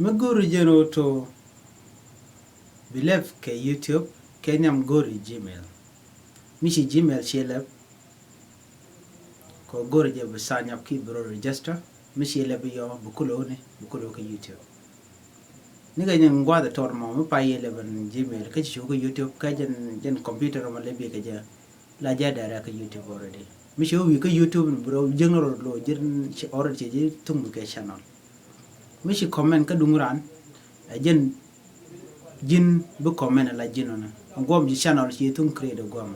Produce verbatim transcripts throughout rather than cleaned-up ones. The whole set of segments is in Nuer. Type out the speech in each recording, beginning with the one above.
Mi go̱o̱ri jɛn ɣöö to bi lɛp kɛ YouTube kɛ nhiam go̱o̱ri Gmail. Mi ci Gmail ci lɛp kɛ go̱o̱ri jɛ bi sign up ki bi rɔ register. Mi ci lɛp bi yɔ bi kulɛ wuni bi kulɛ wä kɛ YouTube. Ni kɛ nyɛ ŋuath tɔr mɔ mi pay yɛ lɛp ɛn Gmail kä ci cu kɛ YouTube kä jɛn jɛn computer mɔ lɛp bi kɛ jɛ la jɛ direct kɛ YouTube already. Mi ci wä wi̱i̱ kä YouTube ni bi rɔ jiäkni rɔ lo̱ ji̱n already ci ji̱ thuŋ bi kɛ channel. Mi ci comment kä duŋ ran ɛ jɛn ji̱n bi comment la ji̱n ɔnɛ. Ɛ guɔm ji̱ channel ci thuŋ create ɛ guɔm.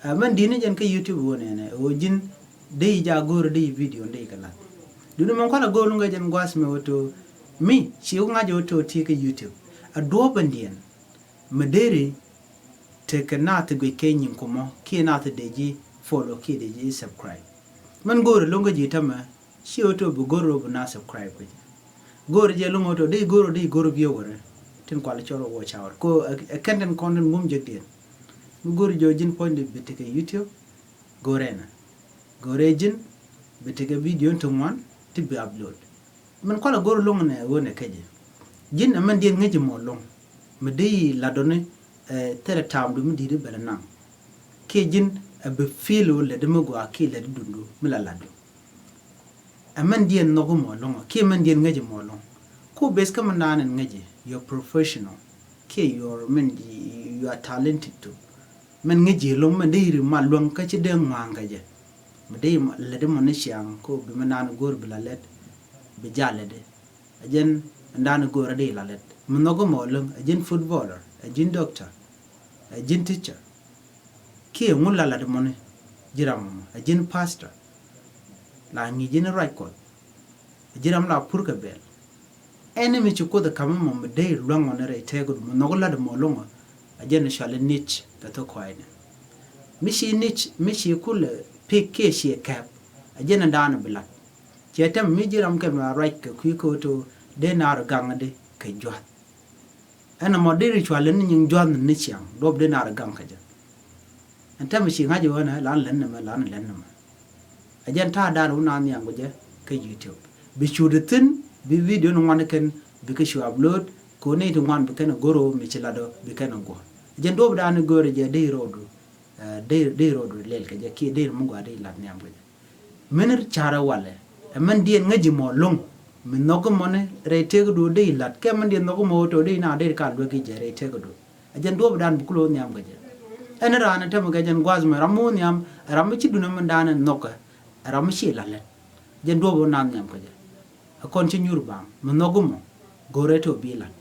Ɛ mɛn di̱n ni jɛn kä YouTube wä nɛnɛ ɛ wä ji̱n dee yi ja go̱o̱r dee yi video dee yi kɛ lath. Duŋni mɛn kualɛ go̱o̱r luŋ kɛ jɛn gua̱th mɛ wä to mi ci wä ŋa̱c wä to ti kɛ YouTube. Ɛ duɔ̱ɔ̱p ɛn diɛn mɛ deri tekɛ naath guic kɛ nyin kumɔ kiɛ naath dee ji̱ follow kiɛ dee ji̱ subscribe. Mɛn go̱o̱r luŋ kɛ ji̱ tämɛ ci ɣöö to bi go̱r ɣöö bi na subscribe kɛ jɛ. Go̱r jɛ lo̱ŋ ɣöö to di go̱r ɣöö di go̱r biɛ wärä tin kual cɔl ɣöö watch hour ko ɛ kɛn tin kɔn tin mum jek diɛn. Mi go̱r jɛ ɣöö ji̱n puɔ̱ny di bi tekɛ YouTube go̱r ɛnɛ go̱r ɛ ji̱n bi tekɛ video ti ŋuan ti bi upload. Min kual ɛ go̱r lo̱ŋ nɛ ɣöö nɛ kɛ jɛ ji̱n ɛ mɛn diɛn ŋäc jɛ mɔ lo̱ŋ mi di ladɔni ɛ thilɛ taamdu mi di̱i̱t bɛl naŋ. Kiɛ ji̱n ɛ bi feel ɣöö lätdi mi gɔaa kiɛ lätdi dundu mi la latdu. Ɛ mɛn diɛn nhɔk mɔ lo̱ŋ kiɛ mɛn diɛn ŋäc mɔ lo̱ŋ. Ku bes kä mɛn daan in ŋäc you are professional kiɛ you are mɛn you are talented too. Mɛn ŋäc lo̱ŋ mɛn dee iri ma luäŋ kä ci dee ŋua̱a̱ŋ kɛ jɛ. Mi dee lätdi mɔ ni ciaŋ ku bi mɛn daan go̱o̱r bi la lät bi ja lätdi. Ɛ jɛn ɛn daan go̱o̱r ɛ dee la lät mi nhɔk mɔ lo̱ŋ ɛ ji̱n footballer ɛ ji̱n doctor ɛ ji̱n teacher. Kiɛ ŋun la lat mɔni ji̱ ram mɔ ɛ ji̱n pastor la ŋi̱i̱c ji̱n ruac Kuɔth. Ɛ ji̱ ram la pur kɛ bɛl ɛn mi ci Kuoth ɛ ka̱m mɔ mi dee luäŋ ɔni rɛy tɛɛk du mi nhɔk lat mɔ luäŋ ɔ. Ɛ jɛn cuali niche kɛ thok kɔaynɛ. Mi ci niche mi ci kulɛ pik kiɛ ci kɛp ɛ jɛn ɛn daan bi lat. Ciɛ tɛm mi ji̱ ram kɛ mi la ruac kɛ kui̱ ko̱o̱t dee naar gaŋ di kɛ jua̱th. Ɛn ɛmɔ deri cual ni nyiŋ jua̱th ni ciaŋ duɔp dee naar gaŋ kä jɛ. Ɛn tɛmɛ ci ŋa̱c ɣöö nɛ lan lɛn nɛmɛ lan lɛn nɛmɛ. Ɛ jɛn ta̱a̱ da̱a̱n wun a nhiam kɛ jɛ kä YouTube bi cut thi̱n bi video ni ŋuan kɛn bi kä cu upload. Kɛ ɣöö nɛy ti ŋuan bi kɛn ɛ go̱r ɣöö mi ci lat ɣöö bi kɛn ɛ guɔ̱r. Ɛ jɛn duɔp da̱a̱n i̱ go̱o̱rɛ jɛ dee ro̱o̱du dee ro̱o̱du lɛl kɛ jɛ kiɛ dee mi gɔaa dee lat nhiam kɛ jɛ. Mɛn carɛ walɛ ɛ mɛn diɛn ŋäc ji̱ mɔ lo̱ŋ. Mi nhɔk mɔni rɛy tëk duɔ dee la̱t kɛ mɛn diɛn nhɔk mɔ wä tɔ dee na dee ka luek i̱ jɛ rɛy tëk duɔ. Ɛ jɛn duɔp dan bi kulɛ wä nhiam kɛ jɛ. Ɛn raan ɛ tɛmɛ kɛ jɛn gua̱th mɛ ram mi wä nhiam ɛ ram mi ci dunɛ mɛn dan ɛ nhɔkɛ ɛ ram mi ci la lɛt. Jɛn duɔp wä naath nhiam kɛ jɛ. Ɛ kɔn ci nyuur baŋ mi nhɔk mɔ go̱rɛ tɔ bi la̱t.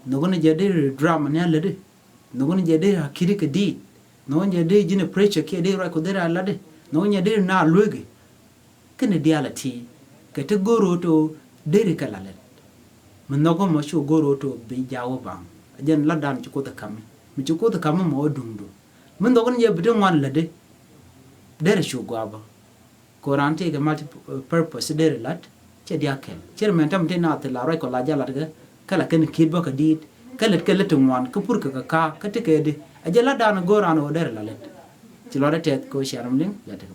Nhɔk ni jɛ dee dram ni a lätdi. Nhɔk ni jɛ dee a ki̱ti kɛ diit. Nhɔk ni jɛ dee ji̱n a pressure kiɛ dee ruac kɔ dee ra latdi. Nhɔk ni jɛ dee na lueki. Kɛn diaal a ti kɛ ti go̱r ro̱o̱ to deri kɛ la lɛt. Mi nhɔk mɔ cu go̱r ro̱o̱ to bi jaw baŋ. A jɛn lat dan ci Kuoth a kami mi ci Kuoth a kami mɔ a duŋdu. Mi nhɔk ni jɛ bi ti ŋuan lätdi. Deri cu gɔaa bä. Kɛ ran tëëkɛ multi purpose deri lat cɛ diaal kɛl cɛ mɛn tɛm ti naath ti la ruac kɔ la jɛ lat kɛ kɛ la kɛn ki̱i̱t bä kɛ diit kɛ lät kɛ lät ti ŋuan kä pur kɛ kɛ ka̱a̱k kä ti kɛ di. A jɛ lat dan go̱o̱r ran ɣöö deri la lät. Ci lɔt ɛ tɛth kɛ ɣöö ciaram liŋ la tekɛ